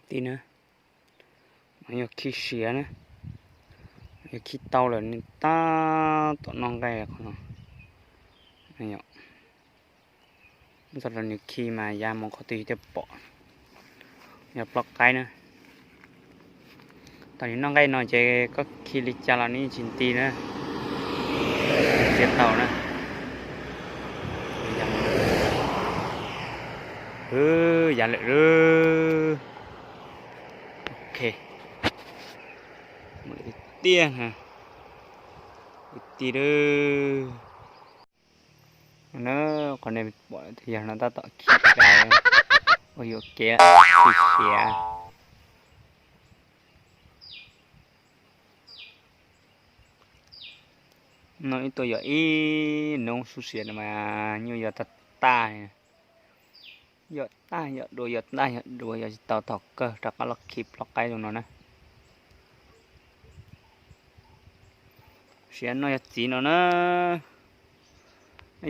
Ti na, yog khi siav na, yog khi tau lawm nws tab tom noj nqaij qhov no. Txog rau nws khi mas ya mus qhov twg thiaj pom. Yog plob qaib na, thaum nws noj nqaij no ces koj khi li cas los nws yeej tsis nti na, txiav tau na. Ya lawm. Ok, tiag na, kwv tij na. Qhov nej pom tus yawg no tab tom khi siav, ua yuam kev, khi siav. No ib tuaj yog ib noob xub siav no mas nyuj yog tag tag, yog tag yog dua, yog tag yog dua, yog tsis tau thaum kawg rov qab los khi plob qaib zoo no na. Siav no yog txiv no na,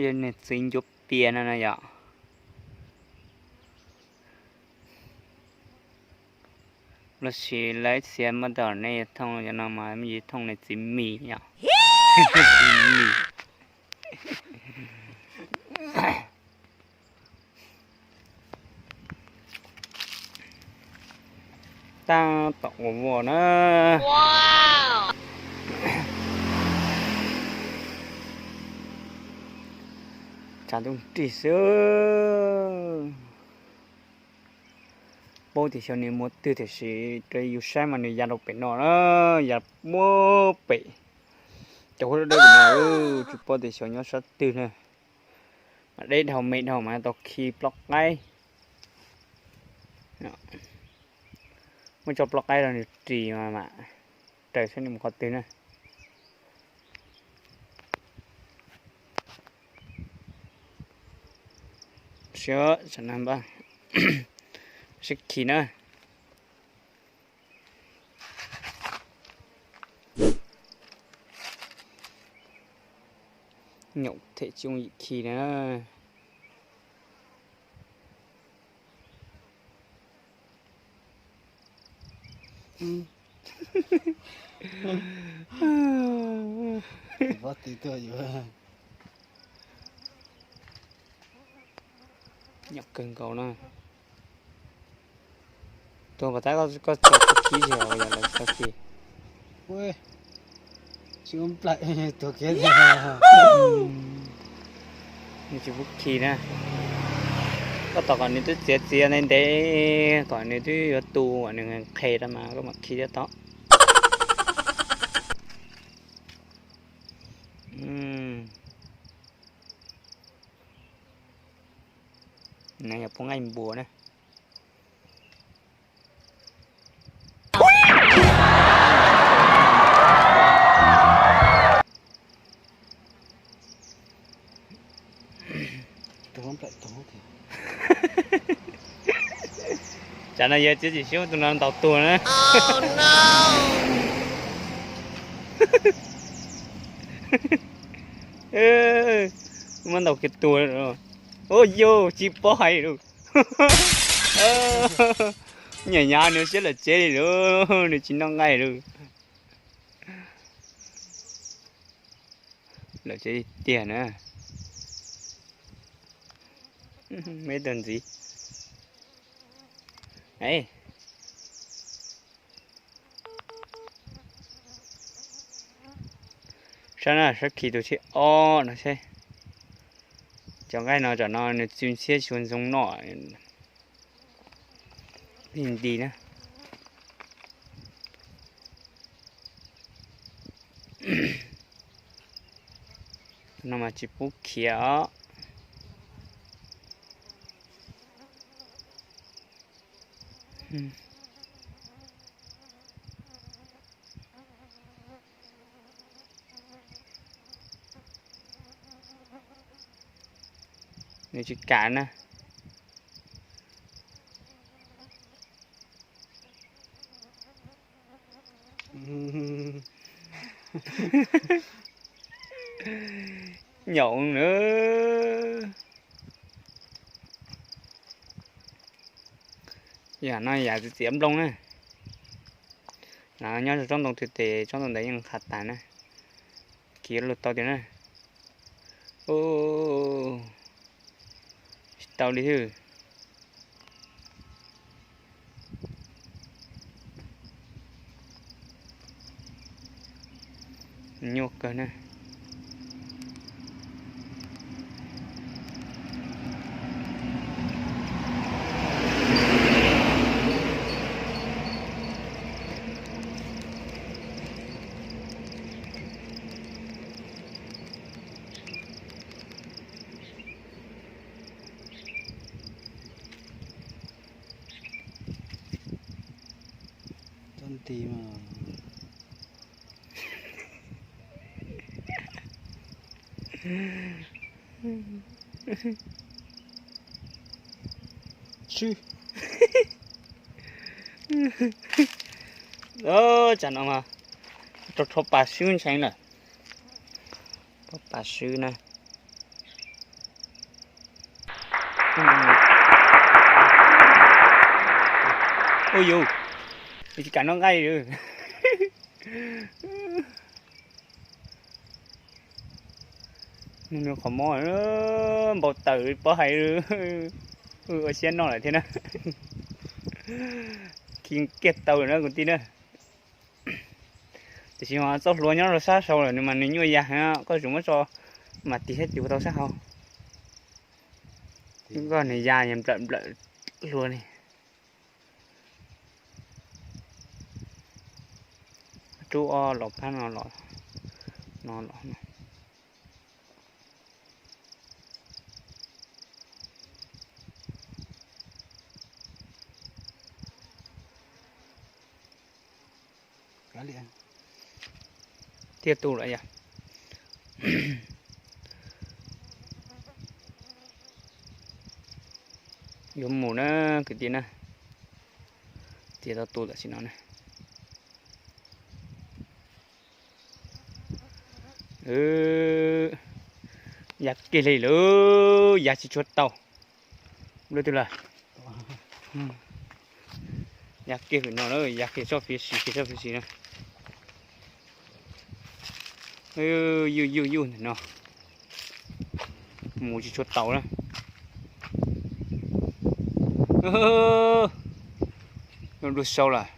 yog niag txiv ncuav pias no na yom. Los sis lawv ib txhia muab tau nej thooj cov no mas yus thooj niag txiv mis yom. Txiv mis. Tab tom ua voj na. Tshav ntuj nrig xwb. Paub tias xyov nws mus twg tiam sis raws yus saib mas nws ya rau pem no na, ya muab pem cov huab dawb dawb no, tsis paub tias xyov nyob sab twg na. Mas deb dhau me dhau mas tau khi plob qaib. Muab tso plob qaib rau nws ris mas mam raws saib nws mus qhov twg na. Sib khi na. Nyaum them tsis yooj yim khi na. Nyaum kawg nkaus na. Tuag pas tab koj txog tsis khi tsis hauv yog lawv txog khi. Tsis ua nplaim tuag kiag. Nws tsis pub khi na. Koj tos kom nws twb txiav txiav ntev ntev kom nws twb yuav tu kom nws qhe rau mas koj mam khi thiaj tau. Nws yog pub nqaij npua na. Tsam no yog txiav tsis xyoob tus no ntaus tuag na. Muab ntaus kiag tuag. Ua yus tsis paub hais lus. Nyam nyam nws siab lawm tsev li lawm, nws tsis noj nqaij lawm. Lawm tsev tiag na. Me tug ntxiv. Saib na, saib khi tus thib ob no seb. Cov nqaij no tam no nws txwv ntxhiab tsis ua ntxoov noj li nti na. No mas tsis pub khiav os. Nws tsis kam na. Nyaum na. Yam no yam txiav nplooj na. Nyob rau tsob ntoo twg ces tsob ntoo ntawd yeej qhav tas na. Khiav luag tau tiag na. Tsis tau li hwb. Nyuaj kawg na. Tsob nti mas. Swb. Tsam no mas rau rho pas swb ntshai lawm. Rho pas swb na. Ua yus, tsis kam noj nqaij. Nws qhov mob npau taws pob hais. Ua siab noj lawm thiab na. Khi kiag tau lawm na kwv tij na. Tiam sis mas txoj hlua nyob rau sab saud lawm nws mas nws nyuaj yas heev, koj tsum muab tso mas tig thiab tig ua tau sab hauv. Koj nws ya nplawm nplawm hlua li. Rub ob los phab no los, no los. Tiaj tu lawm yom. Yuav mus na kwv tij na. Tiaj tau tu tam sim no na. Ya kiag li lawm, ya tsis tshua tau. Lub twg lawm? Ya kiag pem no lawm, ya kiag tsob fiv si, kiag tsob fiv si na. Yuj yuj yuj ntawm no. Mus tsis tshua tau na. Dua sau lawm.